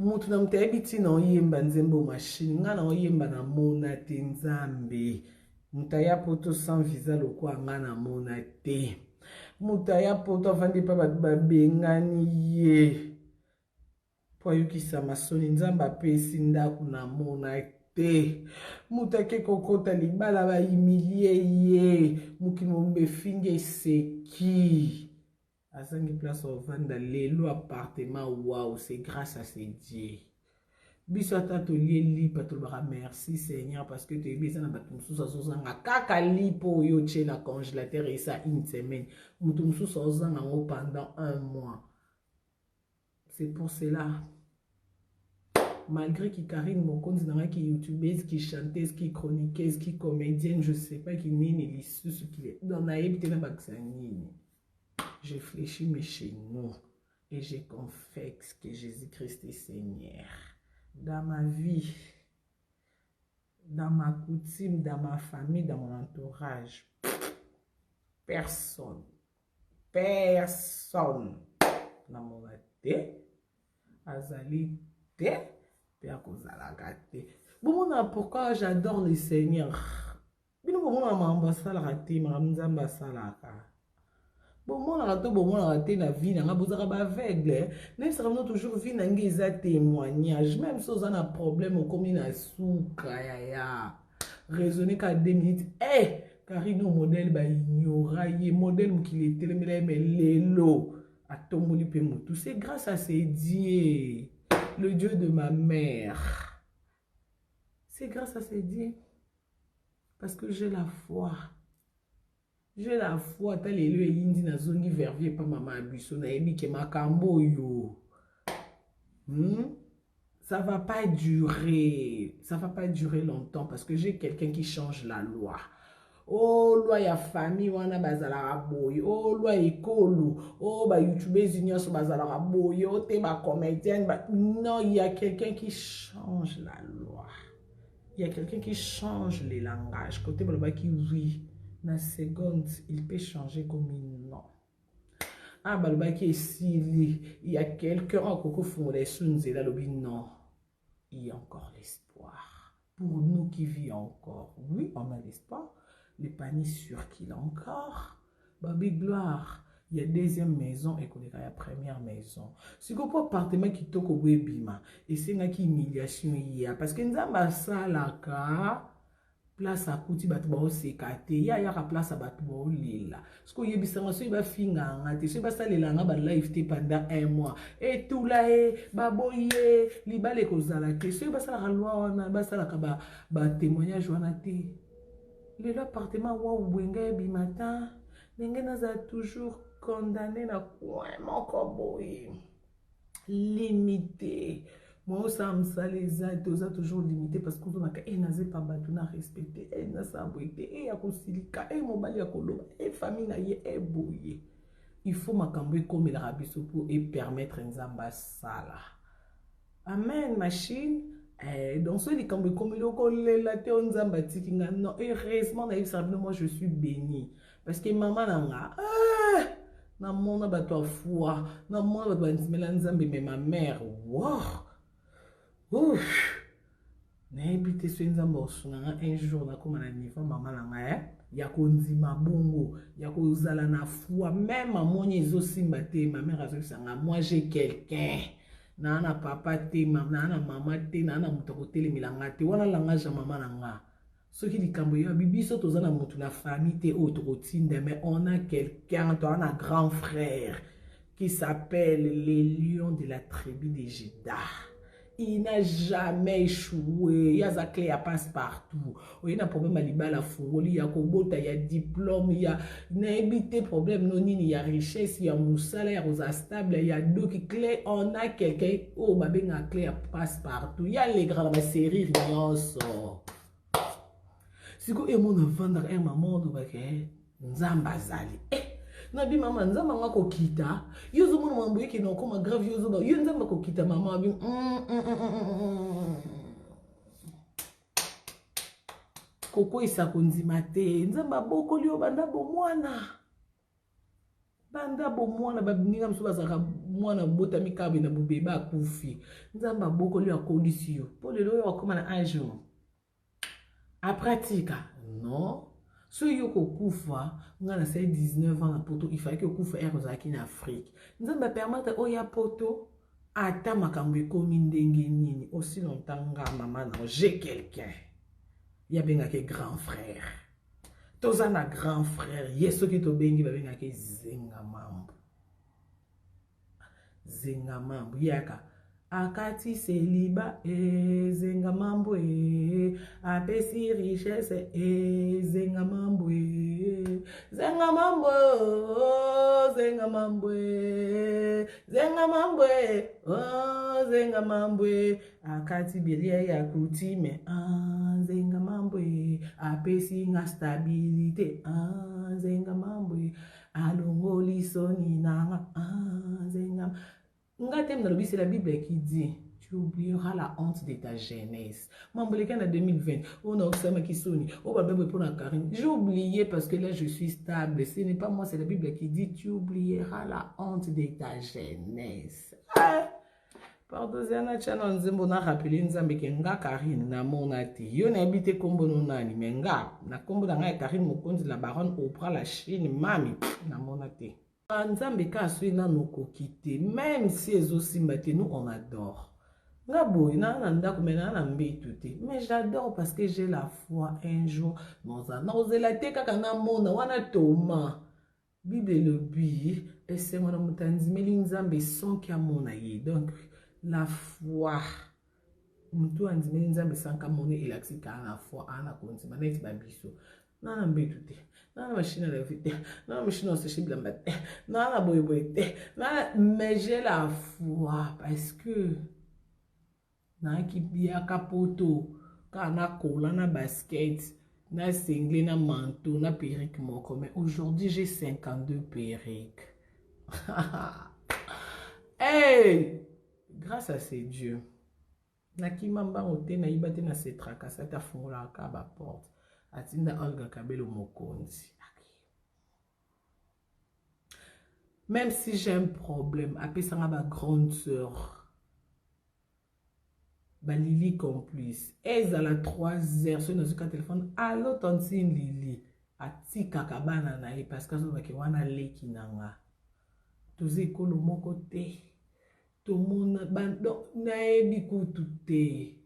Moto na moto ayebi ntina oyemba nzembo machine. Nga na oyemba na mona te Nzambe. Moto aya poto sans visa lokola nga na mona te. Moto aya poto avandi epa bato babengani ye. Mpo ayokisama soni Nzambe apesi ndako na mona te. Moto ake kokota libala ba humilie ye. Mokili mobimba efingi eseki. Azangi place ovanda lelo appartement wow c'est grâce à ce Dieu. Biso ata tolie lipa tolobaka merci Seigneur parce que toyebi eza na bato mosusu azozanga kaka lipa oyo otie na congélateur esa une semaine, moto mosusu azozanga yango pendant un mois. C'est pour cela, malgré ki Karine Mokonzi nanga, ki youtubeuse, ki chanteuse, ki chroniqueuse, ki comédienne, je sais pas ki nini lisusu, ki donc nayebi te na bakisa nini, je fléchis mes chez nous et je confesse que Jésus-Christ est Seigneur dans ma vie, dans ma coutume, dans ma famille, dans mon entourage. Personne, personne namona te azali te mpe akozalaka te. Bomona pourquoi j'adore le Seigneur. Bino bomonaka makambo asalaka te, makambo Nzambe asalaka bomonaka to bomonaka te na vie na nga. Bozalaka baaveugle. Nayebisaka bino toujours, vie na ngai eza témoignage. Même so oza na problème, okomi na suka, yaya, raisonne ka 2 minutes. Eh, Karine, modèle baignora ye, modèle mokili etelemela ye, mais lelo atomboli mpe motu. C'est grâce à ce Dieu, le Dieu de ma mère. C'est grâce à ce Dieu parce que j'ai la foi, j'ai la foi. Ata lelo eyindi, nazongi Verviers epa mama ya biso, nayebi ke makambo oyo, Ça va pas durer, ça va pas durer longtemps parce que j'ai quelqu'un qui change la loi. O loi ya famille wana bazalaka boye, o loi ekolo, o bayoutubeuses nyonso bazalaka boye, o te bacomédienne ba... Non, il y a quelqu'un qui change la loi, il y a quelqu'un qui change les langages. Côté balobaki oui, na seconde il peut changer comme non. Ah, balobaki esili, il y a quelqu'un akoki kofungola esu nzela, alobi non, il y a encore l'espoir pour nous qui vit encore. Oui, on a l'espoir. Le panier circule encore. Babi gloire, il y a deuxième maison ekoleka ya première maison. Sikoyo mpo appartement kitoko boye ebima, esengaki humiliation ya, parce que Nzambe asalaka place akuti bato baoseka te, ye ayaka place ya bato baolela. Soki oyebisanga, soki bafinganga te, soki basalelanga balive te pendant un mois, etula ye, baboyi ye, libala ekozala te. Soki basalaka loi wana, basalaka batémoignage wana te, lelo appartement wawu boye ngai ebima ta ndenge nazala toujours condamné na coin moko boye, limité. Moi osala mosala eza te, oza toujours limité parce que ozonaka e naza epa bato na respecte e nasala boye te, e ya kosilika, e mobali ya koloba, e famille na ye e boye. Il faut makambo ekomelaka biso mpo epermettre Nzambe asala. Amen. Machine donc soki likambo ekomeli, okolela te o Nzambe atiki nga. Non, heureusement nayebisaka bino, moi je suis béni parce que mama na nga, ah, namona bato ya foi, namona bato bandimela Nzambe, mais ma mère, wow. Ouf. Nayebi te soki Nzambe akosunga nga un jour nakóma na niveau mama na ngai, eh? Ya kondima bongo, ya kozala na foi. Même amoni ezosimba te, ma mère azobisa nga: moi j'ai quelqu'un, naa na papa te, naa na mama te, naa na moto akotelemela nga te. Wana langage ya mama na nga. Soki likambo eyabi biso, toza na motu na famille te oyo tokotinda, mais on a quelqu'un, toza na grand frère qui s'appelle le lion de la tribu de Juda. Il n'a jamais échoué. Ye aza clé ya passe partout. Oye na problème ya libala, fungoli, ya kobota, ya diplôme, ya nayebi te problème no nini, ya richesse, ya mosala, ya kozala stable, ya doki clé. On a quelqu'un oyo babengaka clé ya passe partout. Ya alegraka na baserrure nyonso. Sikoyo emona avandaka ere mama olobaka Nzambe azali eh. Nabi mama, Nzambe anga akokita. Yo ozomona makambo ekende okoma grave, yo ozoba yo Nzambe akokita. Mama abi kokweyisa kondima te. Nzambe abokoli yo banda bomwana, banda bomwana. Baninga mosusu bazalaka Mwana obotami kaka boye na bobebe akufi. Nzambe abokoli yo akolisi yo. Mpo lelo oyo akoma na age oyo. Après atika? Non. Soki yo kokufa, nga nasali 19 ans na poto, il fallait okufa ere ozalaki na Afrique. Nzambe apermettre oya poto, ata makambo ekomi ndenge nini, aussi longtemps nga mama na j'ai quelqu'un. Ye abengaki grand frère. Toza na grand frère, ye soki tobengi babengaki zenga mambo. Zenga mambo yaka akati seliba e zenga mambo e apesi richesse e zenga mambo e zenga mambo zenga mambo e zenga mambo e oh, zenga mambo e akati belia ya coutume ah, zenga mambo e apesi nga stabilité ah, zenga mambo e alongoli soni nanga ah, zenga nga te nalobi c'est la bible qui dit tu oublieras la honte de ta jeunesse mambo eleka na 2020 oyo naokisamaki soni oyo babebwe mpo na Karine j'ai oublié parce que là je suis stable ce n'est pas moi c'est la bible qui dit tu oublieras la honte de ta jeunesse ah! Pardon zela natya na nzembo na rappeler nzambe ke nga Karine namona te yo nayebi te kombo no nani me nga na kombo na ngai ya Karine Mokonzi la baronne Oprah la Chine mami namona te nzambe kaka soki nanu okoki te même si ezosimba te nous on adore nga boye naa na ndako me naa na mbetu te mais j'adore parce que j'ai la foi un jour naza nakozela te kaka namona wana Thomas Bible elobi esengo na moto andimeli Nzambe sans que amona ye. Donc la foi moto andimeli Nzambe sans que amona elakisi kaka na foi ana kondima neti ba biso na na mbetu te na na machine à laver te na na machine à sécher bilamba te na na boye boye te na mais j'ai la foi parce que nayaki yaka poto kaka na kola na basket na single na manteau na perruque moko mais aujourd'hui j'ai 52 perruques hey! Grâce à ces dieux nakima mbango te nayiba te na se tracassa te afungolaka kaka baporte atinda Olga Kabelo mokonzi. Même si j'ai un problème apesanga ba grande sœur balili complice ezala 3 heures soki nazuka telefone allo tantine Lili atikaka bana na ye parce que azobake wana leki na nga toza ekolo moko te tomona nayebi kutu te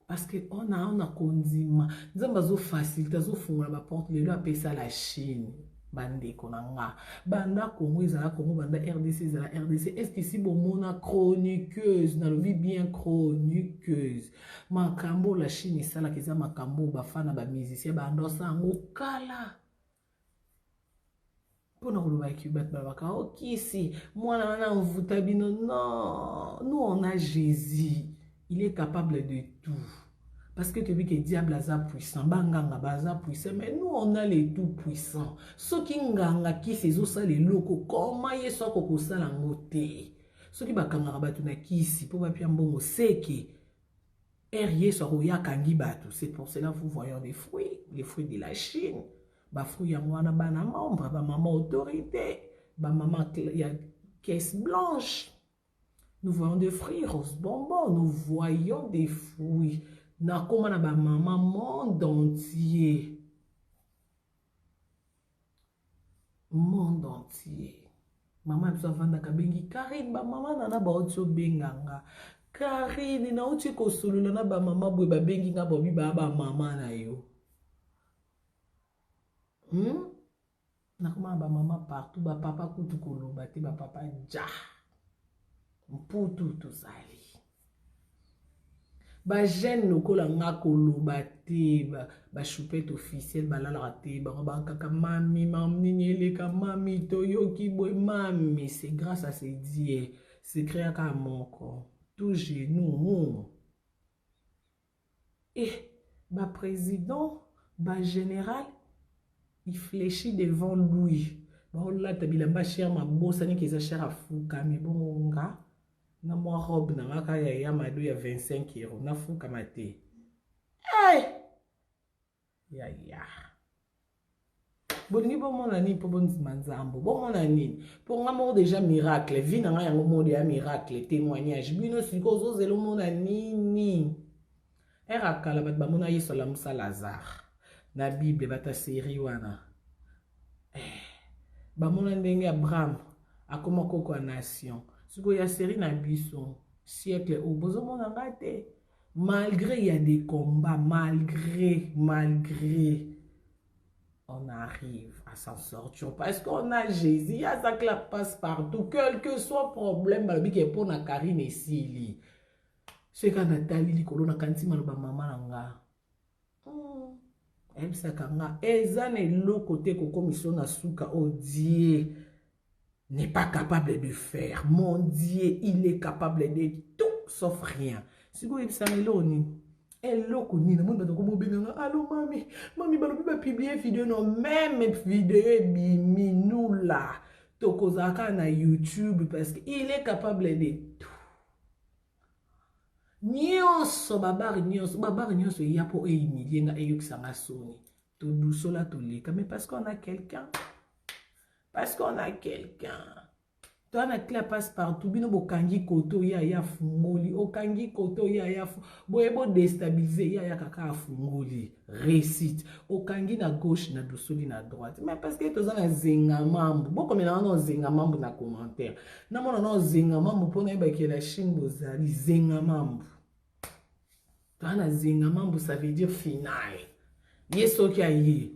parce que on a on a kondima nzambe azofacilite azofungola baporte lelo apesa la Chine bandeko na nga banda Congo ezala Congo banda RDC ezala RDC est ce que si bomona chroniqueuse nalobi bien chroniqueuse makambo la Chine esalaka eza makambo bafana bamusicien bandosa yango kala mpona koloba ki bato balobaka okisi mwana wana mvuta bino non nous on a Jésus il est capable de tout parce que toyebi ke diable aza puissant banganga baza puissant mais nous on a les tout puissant soki nganga kisi ezosala eloko koma yesu akokosala yango te soki bakangaka bato na kisi mpo bapia mbongo seke ere yesu akoya akangi bato c'est pour cela vous voyons des fruits les fruits de la Chine bafruit yango wana bana membre bamama autorité bamama ya caisse blanche nous voyons des fruits rose bonbon nous voyons des fruits nakoma na bamama monde entier monde entier mama biso avandaka abengi Karine bamama nana bauti obenga nga Karine nauti kosolola na bamama boye babengi nga bobi baa bamama na yo hmm? nakoma na bamama partout bapapa kutu koloba te bapapa ja mputu tozali bajeune lokola nga koloba te bachoupette officielle balalaka te bango bakaka mami mami nini eleka mami toyoki boye mami c'est grâce à ce dieu secret yaka moko tout genou eh baprésident bagénéral il fléchit devant lui baolata bilamba cher mabosani ke eza cher afukami bongo nga na mwa robe na nga kaka ya mado ya 25 euro nafukama te hey! ya ya Bolingi bomona nini mpo bondima Nzambe? Bomona nini? Mpo nga moko deja miracle, vie na nga yango moko ya miracle, témoignage. Bino sikoyo ozozela omona nini? Ere akala bato bamona Yesu alamusa Lazare na Bible, bato ya serie wana. Eh, bamona ndenge Abraham akoma koko ya nation. Sikoyo ya serie na biso siècle oyo bozomona nga te. Malgré il y a des combats, malgré, malgré, on arrive à s'en sortir parce qu'on a Jésus. Il y a ça qui passe partout, quel que soit problème, balobi ke pona Karine esili. Soki kaka natali likolo nakanisi maloba mama na nga. Ayebisaka nga eza na eloko te kokomisa na suka oyo Dieu n'est pas capable de faire. Mon Dieu, il est capable de tout sauf rien. Sikoyo oyebisanga eloko nini? Eloko nini? Namoni bato komobenganga allo mami, mami balobi bapublier video no même video ebimi nula tokozala kaka na YouTube parce que il est capable de tout. Nyonso babare nyonso babare nyonso eya mpo ehumilie nga, eyokisa nga soni, todusola toleka, mais parce qu'on a quelqu'un, parce qu'on a quelqu'un. Toa na clé passe partout. Bino bokangi koto ye aya afungoli, okangi koto ye aya boye bodéstabiliser ye aya kaka afungoli réussite. Okangi na gauche na dosoli na droite, mais parce que toza na zenga mambu. Bokomela wana ozenga mambu na commentaire, namona na ozenga mambu mpo nayebaki la Chine bozali zenga mambu. Toa na zenga mambu, ça veut dire final. Ye soki aye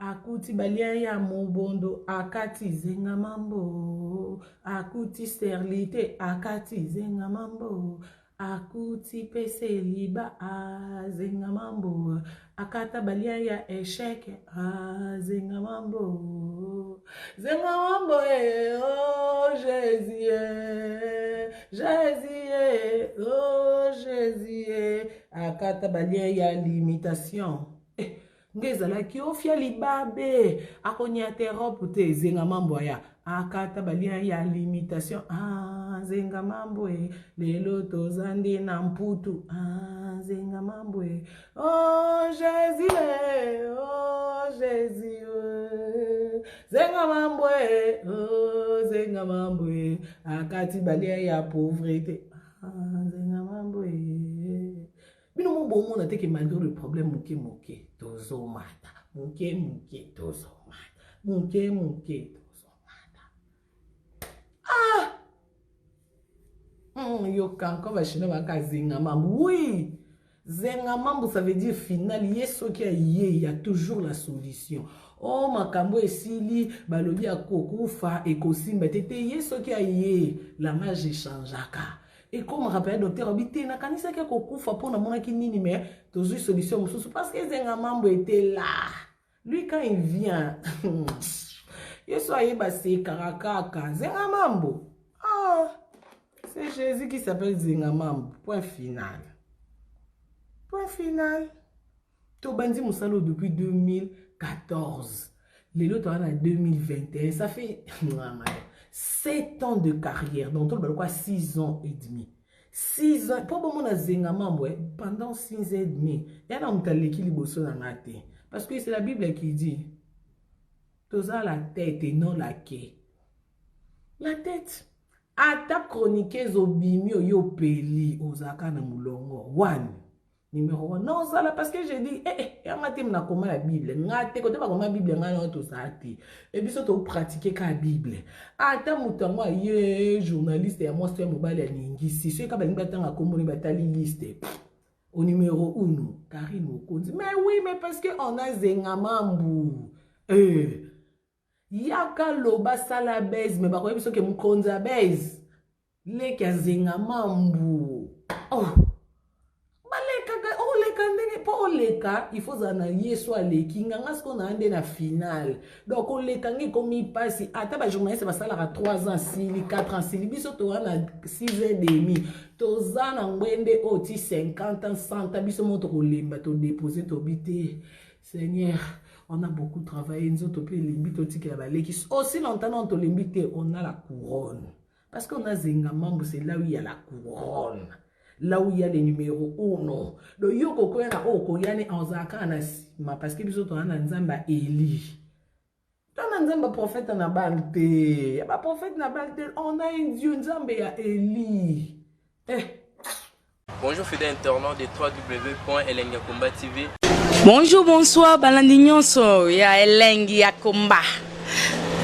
akuti balia ya mobondo, akati zenga mambo, akuti stérilité, akati zenga mambo, akuti pese liba, azenga mambo, akata balia ya échec, azenga mambo, zenga mambo e oh Jésus e, Jésus e, oh Jésus e, akata balia ya limitation eh. Nge ezalaki ofia libabe akoniata Europe te, zenga mambo aya akata balia ya limitation, ah, zenga mambo e. Lelo toza nde na mputu, ah, zenga mambo e, oh Jésus e, oh Jésus e, zenga mambo e, oh zenga mambo e, akati balia ya pauvreté, ah, zenga mambo e. Bino mo bomona te ke malgré le problème, moke moke tozomata, moke moke tozomata, moke moke tozomata. Ah, yoka encore bachinois baka zenga mambu. Oui, zenga mambu, ça veut dire final. Ye soki aye, y a toujours la solution. O oh, makambo esili, balobi akokufa, ekosimba te te. Ye soki aye, langage echangeaka, ekomaka mpe ya docteur abi te, nakanisaki akokufa mpo namonaki nini, mais tozwi solution mosusu parce que ezenga mambo ete là. Lui, quand il vient, ye so ayeba sekaka kaka zenga mambo. Ah, c'est Jésus qui s'appelle zenga mambo. Point final, point final. Tobandi mosala oyo depuis 2014, lelo toza na 2021, ça fait 7 ans de carrière. Donc toloba lokwa 6 ans et demi, 6 ans mpo bomona zenga mambo. Pendant 6 ans et demi ya na moto aleki liboso na nga te, parce que c'est la Bible qui dit toza la tête et non la queue. La tête, ata chroniqueuse obimi oyo opeli, ozalaka na molongo 1, numéro 1 non ozala, parce que j'ai dit eh, eh, yanga te nakoma ya Bible nga te, kote bakoma Bible nga na tozala te e biso topratike ka Bible. Ata moto yango aye journaliste ya mwasi to ya mobali aningisi, soki ka balingi batanga komboni, batali liste au numéro 1, Karine Mokonzi. Mais oui, mais parce que on a zenga mambu eh. Yaka loba sala base, mais bakoyebi soki mokonzi ya base leki azenga mambu. Oh, balekaka, oleka ndenge mpo oleka, il faut ozala na ye so aleki nganga. Sikoyo na nde na final, donc oleka nge ekomi mpasi. Ata bajournaliste basalaka 3 ans sili, 4 ans sili, biso toza na 6 ans demi, toza na ngwende oyo ti 50 ans, 100 ans. Biso mo tokolemba, todépose, tobi te Seigneur, on a beaucoup travaillé, nzoto mpe elembi, totikela baleki. Aussi longtemps non tolembi te, on a la couronne parce qu'on a zenga mambo. C'est là où il y a la couronne, là où il y a les numéros uno. Donc yo kokoya na oyo okoya ne ozalaka na nsima, parce que biso toza na Nzambe ya Eli. na Nzambe ya prophète Nabal te, ya ba prophète Nabal te. On a un Dieu, Nzambe ya Elie. Eh. Bonjour fidèles internautes de www.elengiyakomba TV. Bonjour, bonsoir, balandi nyonso ya Elengi ya Komba.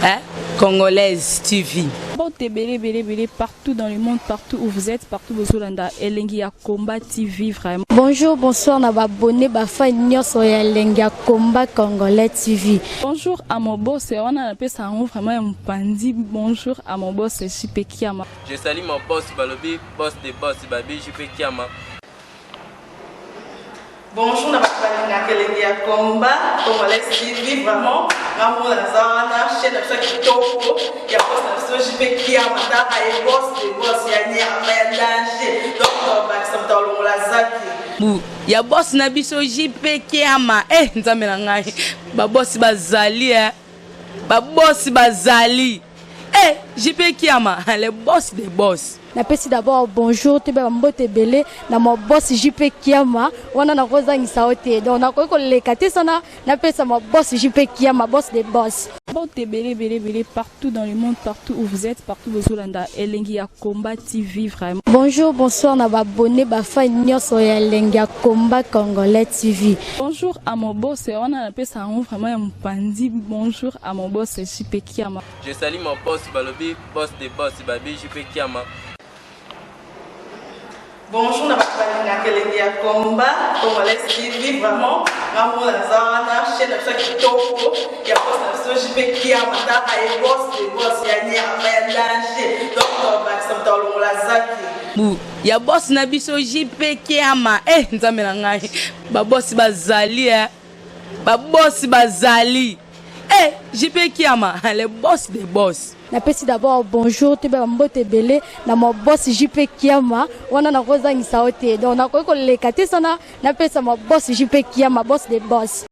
Hein? Congolaise TV. Mbote ebele ebele ebele partout dans le monde, partout où vous êtes, partout bozolanda Elengi ya Combat TV vraiment. Bonjour, bonsoir na ba abonné ba fan nyonso ya Elengi ya Combat Congolais TV. Bonjour à mon boss, wana napesa yango vraiment ya mopanzi. Bonjour à mon boss JP Kiama. Je salue mon boss Balobi, boss de boss Babi JP Kiama. Bonjour na bato balingaka Elengi ya Combat Congolais TV, vraiment ngambo naza wana, chaîne na biso ya kitoko ya boss na biso JP Kiama, taka ye boss de boss ya nyama ya danger, donc bakisa moto alongola zaki Bu ya boss na biso JP Kiama. Eh, Nzambe na ngai, ba boss bazali eh. Ba boss bazali. Eh, JP Kiama, le boss des boss. Napesi d'abord bonjour toyeba bambote ebele na ma boss JP Kiama, wana nakozangisa yo te, donc nakoki koleka te sana napesa ma boss JP Kiama, boss de boss. Mbote ebele ebele ebele partout dans le monde, partout où vous êtes, partout bozolanda Elengi ya Combat TV vraiment. Bonjour, bonsoir na ba abonné ba fan nyonso ya Elengi ya Combat Congolais TV. Bonjour à mon boss, wana napesa yango vraiment ya mopanzi. Bonjour à mon boss JP Kiama. Je salue mon boss Balobi, boss de boss Babi JP Kiama. Bonjour na bato balingaka Elengi ya Combat Congolais TV, vraiment ngambo naza wana, chaîne na biso ya kitoko ya boss na biso JP Kiama, taka ye boss de boss ya nyama ya danger, donc bakisa moto alongola zaki Bu ya boss na biso JP Kiama. Eh, Nzambe na ngai, ba boss bazali eh. Ba boss bazali. Eh, JP Kiama, le boss des boss. Napesi d'abord bonjour toyeba bambote ebele na ma boss JP Kiama, wana nakozangisa yo te, donc nakoki koleka te sana napesa ma boss JP Kiama, boss de boss.